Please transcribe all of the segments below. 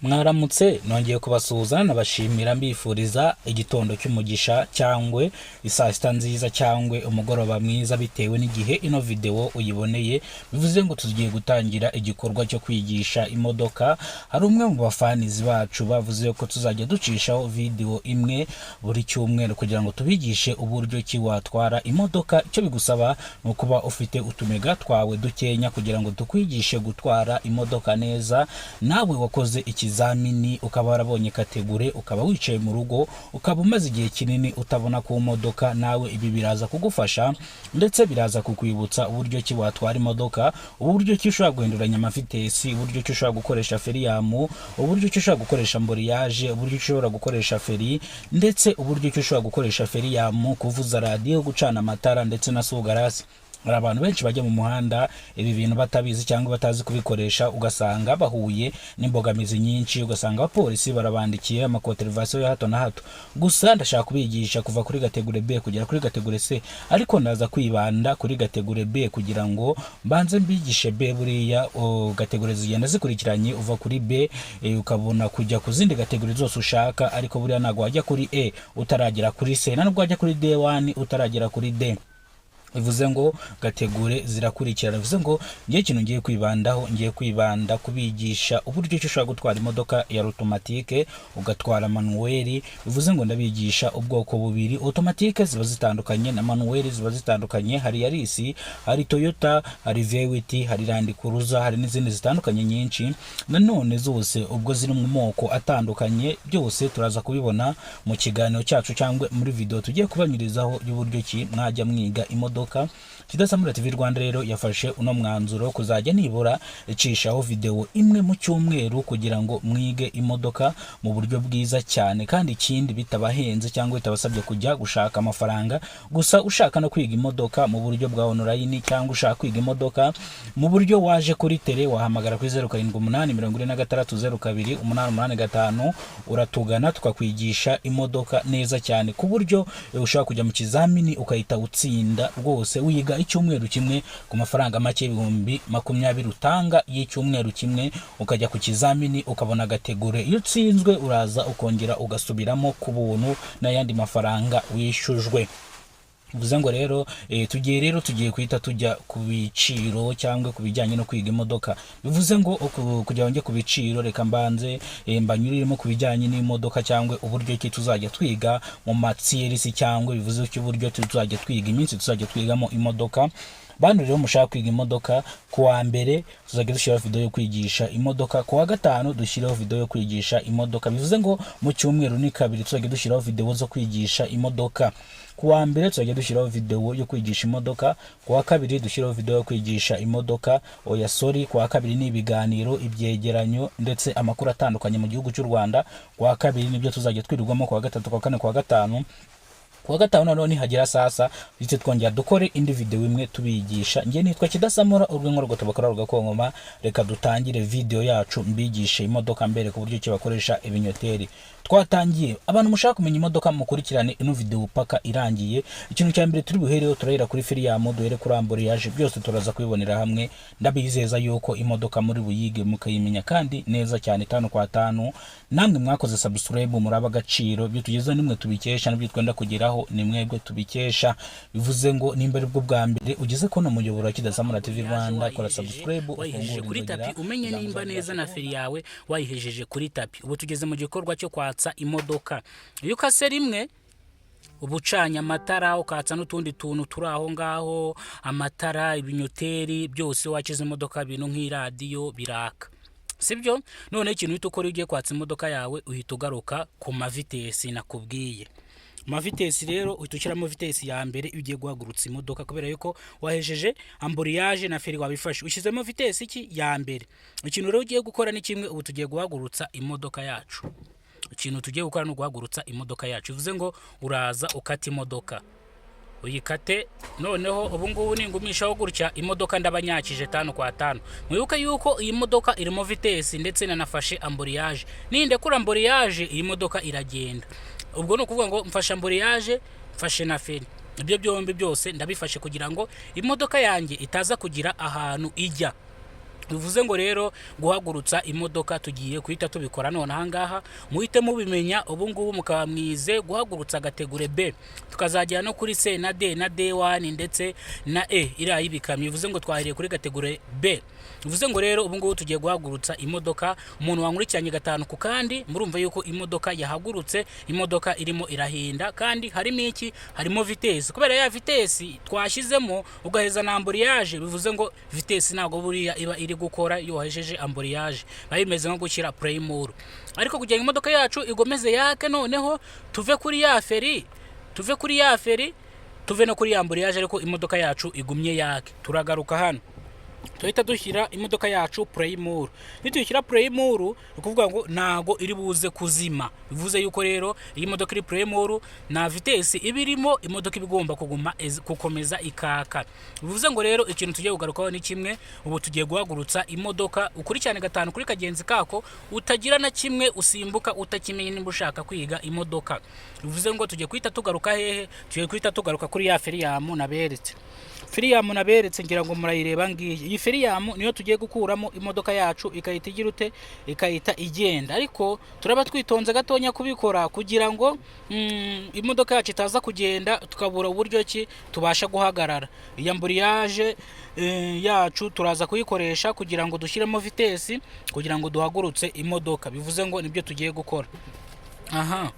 Mwaramutse, nongeye kubasuhuza, nabashimira, mbifuriza igitondo cy'umugisha cyangwa isaa sita nziza cyangwa umugoroba mwiza, bitewe n'igihe ino videwo uyiboneye. Bivuze ngo tugiye gutangira igikorwa cyo kwigisha imodoka. Hari umwe mu bafanizi bacu bavuze ko tuzajya ducishaho videwo imwe buri cyumweru kugira ngo tubigishe uburyo ki watwara imodoka. Icyo bigusaba ni ukuba ufite utumega twawe dukenya kugira ngo tukwigishe gutwara imodoka neza. Nawe wakoze ikizamini, ukaba warabonye catégorie, ukaba wicaye mu rugo, ukaba umaze igihe kinini utabona ku modoka, nawe ibi biraza kugufasha, ndetse biraza kukwibutsa uburyo ki watwara imodoka, uburyo ki ushobora guhinduranya amavitesi, uburyo ki ushobora gukoresha feriyamu, uburyo ki ushobora gukoresha embrayage, uburyo ki ushobora gukoresha feri, ndetse uburyo ki ushobora gukoresha feriyamu, kuvuza radiyo, gucana amatara ndetse na essuie-glace. Hari abantu benshi bajya mu muhanda ibi bintu batabizi cyangwa batazi kubikoresha, ugasanga bahuye n'imbogamizi nyinshi, ugasanga abapolisi barabandikiye amacontravention ya hato na hato. Gusa ndashaka kubigisha kuva kuri catégorie B kugera kuri catégorie C, ariko ndaza kwibanda kuri catégorie B kugira ngo mbanze mbigishe B. Buriya catégorie zigenda zikurikiranye, uva kuri B ukabona kujya ku zindi catégorie zose ushaka, ariko buriya ntabwo wajya kuri E utaragera kuri C, nta nubwo wajya kuri D1 utaragera kuri D. Bivuze ngo catégorie zirakurikirana. Bivuze ngo ngiye ikintu ngiye kwibandaho, ngiye kwibanda kubigisha uburyo ki ushobora gutwara imodoka ya automatique, ugatwara manuel. Bivuze ngo ndabigisha ubwoko bubiri: automatique ziba zitandukanye na manuel ziba zitandukanye. Hari Yaris, hari Toyota, hari V8, hari Land Cruiser, hari n'izindi zitandukanye nyinshi nanone, zose ubwo ziri mu moko atandukanye. Byose turaza kubibona mu kiganiro cyacu cyangwa muri video tugiye kubanyurizaho y'uburyo ki mwajya mwiga imodoka. Kidasamura TV Rwanda rero yafashe uno mwanzuro kuzajya nibura icishaho video imwe mu cyumweru kugira ngo mwige imodoka mu buryo bwiza cyane, kandi ikindi bitabahenze cyangwa bitabasabye kujya gushaka amafaranga. Gusa ushaka no kwiga imodoka mu buryo bwa online cyangwa ushaka kwiga imodoka mu buryo waje kuri terrain, wahamagara kuri 0784602885, uratugana tukakwigisha imodoka neza cyane ku buryo ushobora kujya mu kizamini ukahita utsinda rwose. Wiga icyumweru kimwe ku mafaranga make 20,000 utanga y'icyumweru kimwe, ukajya ku kizamini ukabona catégorie. Iyo utsinzwe uraza ukongera ugasubiramo ku buntu n'ayandi mafaranga wishyujwe. Bivuze ngo rero tugiye guhita tujya ku biciro cyangwa ku bijyanye no kwiga imodoka. Bivuze ngo kugira ngo njye ku biciro, reka mbanze mbanyuriremo ku bijyanye n'imodoka cyangwa uburyo ki tuzajya twiga mu matsiyerisi, cyangwa bivuze ko uburyo tuzajya twiga, iminsi tuzajya twigamo imodoka. Bantu rero mushaka kwiga imodoka, ku wa mbere tuzajya dushyiraho video yo kwigisha imodoka, ku wa gatanu dushyiraho video yo kwigisha imodoka. Bivuze ngo mu cyumweru ni kabiri tuzajya dushyiraho video zo kwigisha imodoka. Ku wa mbere tuzajya dushyiraho video yo kwigisha imodoka, ku wa kabiri dushyiraho video yo kwigisha imodoka. Oya, sorry, ku wa kabiri ni ibiganiro, ibyegeranyo ndetse amakuru atandukanye mu gihugu cy'u Rwanda. Ku wa kabiri nibyo tuzajya twirirwamo, ku wa gatatu, ku wa kane, ku wa gatanu. Ku wa gatanu noneho nihagera sasa ndetse twongera dukore indi video imwe tubigisha. Njye nitwa Kidasamura, urwego rwo tubakora rugakonkoma. Reka dutangire video yacu, mbigishe imodoka mbere ku buryo ki bakoresha ibinyoteri. Twatangiye. Abantu mushaka kumenya imodoka, mukurikirane ino video paka irangiye. Ikintu cya mbere turi buhereho, turahera kuri firiyamu, duhere kuri embrayage, byose turaza kubibonera hamwe. Ndabizeza yuko imodoka muri buyige mukayimenya kandi neza cyane tanu kwa tanu. Namwe mwakoze subscribe, muraba agaciro. Ibyo tugezeho nimwe tubikesha, n'ibyo twenda kugeraho ni mwebwe tubikesha. Bivuze ngo nimba ari bwo bwa mbere ugeze kubona umuyoboro wa Kidasamura TV Rwanda, kora subscribe, wayihejeje ufungure kuri inzogera tapi, umenye kugira ngo nimba uzajye neza na ubasha feri yawe wayihejeje kuri tapi. Ubu tugeze mu gikorwa cyo kwatsa imodoka. Iyo ukase rimwe uba ucanye amatara, ukatsa n'utundi tuntu turi aho ngaho, amatara, ibinyoteri byose wakize imodoka, ibintu nk'iradiyo biraka, sibyo? Noneho ikintu uhita ukora iyo ugiye kwatsa imodoka yawe, uhita ugaruka ku mavitesi nakubwiye. Amavitesi rero, uhita ushyiramo vitesi ya mbere iyo ugiye guhagurutsa imodoka, kubera yuko wahejeje embrayage na feri wabifashe, ushyizemo vitesi iki ya mbere. Ikintu rero ugiye gukora ni kimwe. Ubu tugiye guhagurutsa imodoka yacu. Ikintu tugiye gukora ni uguhagurutsa imodoka yacu. Bivuze ngo uraza ukata imodoka, uyikate. Noneho ubu ngubu ningumishaho gutya imodoka, ndaba nyakije tanu kwa tanu. Mwibuke yuko iyi modoka irimo vitesi ndetse nanafashe embrayage. Nindekura embrayage, iyi modoka iragenda. Ubwo ni ukuvuga ngo mfashe embrayage, mfashe na feri, ibyo byombi byose ndabifashe kugira ngo imodoka yanjye itaza kugira ahantu ijya. Bivuze ngo rero guhagurutsa imodoka tugiye guhita tubikora none ahangaha, muhite mubimenya ubu ngubu, mukaba mwize guhagurutsa catégorie B, tukazagera no kuri C na D na D1 ndetse na E iriya y'ibikamyo. Bivuze ngo twahereye kuri catégorie B. Bivuze ngo rero ubu ngubu tugiye guhagurutsa imodoka. Umuntu wankurikiranye gatanu ku kandi, murumva yuko imodoka yahagurutse, imodoka irimo irahinda. Kandi harimo iki? Harimo vitesse, kubera ya vitesse twashyizemo ugaheza na embrayage. Bivuze ngo vitesse ntabwo buriya iba iri gukora iyo wahejeje embrayage, biba bimeze nko gushyira frein, ariko kugira ngo imodoka yacu igomeze yake, noneho tuve kuri ya feri, tuve kuri ya feri, tuve no kuri ya embrayage, ariko imodoka yacu igumye yake, turagaruka hano, tuhita dushyira imodoka yacu frein. Nituyishyira frein, ni ukuvuga ngo ntago iri buze kuzima. Bivuze yuko rero iyi modoka iri frein, nta vitesse iba irimo, imodoka iba igomba kuguma gukomeza ikaka. Bivuze ngo rero ikintu tugiye kugarukaho ni kimwe. Ubu tugiye guhagurutsa imodoka. Ukurikirane gatanu kuri kagenzi kako, utagira na kimwe usimbuka utakimenya nimba ushaka kwiga imodoka. Bivuze ngo tugiye guhita tugaruka hehe? Tugiye guhita tugaruka kuri ya frein naberetse. Frein naberetse, ngira ngo murayireba, ngiyi. Iyi frein niyo tugiye gukuramo, imodoka yacu ikahita igira ute? Ikahita igenda. Ariko turaba twitonze gatonya kubikora kugira ngo imodoka yacu itaza kugenda tukabura uburyo ki tubasha guhagarara. Iyi embrayage yacu turaza kuyikoresha kugira ngo dushyiremo vitesse, kugira ngo duhagurutse imodoka. Bivuze ngo nibyo tugiye gukora aha.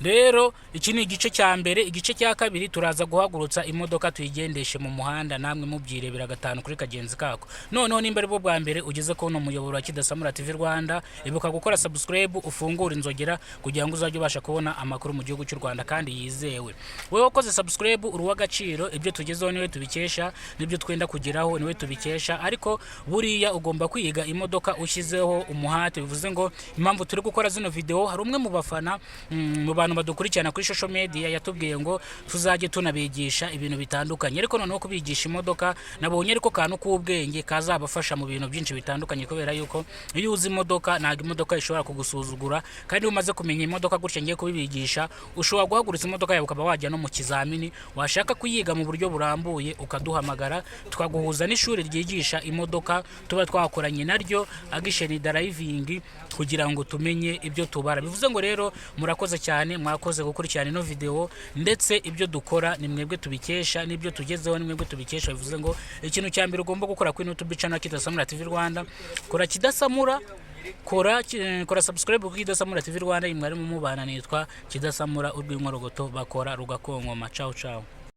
Rero iki ni igice cya mbere. Igice cya kabiri, turaza guhagurutsa imodoka tuyigendeshe mu muhanda, namwe mubyirebera gatanu kuri kagenzi kako. Noneho nimba ari bwo bwa mbere ugeze kubona umuyoboro wa Kidasamura TV Rwanda, ibuka gukora subscribe, ufungure inzogera kugira ngo uzajye ubasha kubona amakuru mu gihugu cy'u Rwanda kandi yizewe. Wowe wakoze subscribe, uri uw'agaciro. Ibyo tugezeho niwe tubikesha, n'ibyo twenda kugeraho niwe tubikesha. Ariko buriya ugomba kwiga imodoka ushyizeho umuhate. Bivuze ngo impamvu turi gukora zino video, hari umwe mu bafana, mu bantu badukurikirana kuri social media, yatubwiye ngo tuzajye tunabigisha ibintu bitandukanye, ariko noneho kubigisha imodoka nabonye ariko kantu k'ubwenge kazabafasha mu bintu byinshi bitandukanye, kubera yuko iyo uzi imodoka ntabwo imodoka ishobora kugusuzugura. Kandi iyo umaze kumenya imodoka gutya ngiye kubibigisha, ushobora guhagurutsa imodoka yawe ukaba wajya no mu kizamini. Washaka kuyiga mu buryo burambuye, ukaduhamagara tukaguhuza n'ishuri ryigisha imodoka tuba twakoranye naryo, Action Driving, kugira ngo tumenye ibyo tubara. Bivuze ngo rero murakoze cyane, mwakoze gukurikirana ino video. Ndetse ibyo dukora ni mwebwe tubikesha, n'ibyo tugezeho ni mwebwe tubikesha. Bivuze ngo ikintu cya mbere ugomba gukora kuri YouTube channel Kidasamura TV Rwanda, kora Kidasamura, kora subscribe kuri Kidasamura TV Rwanda. Mwari mumubana nitwa Kidasamura, urw'inkorogoto bakora rugakonkoma. Ciao ciao.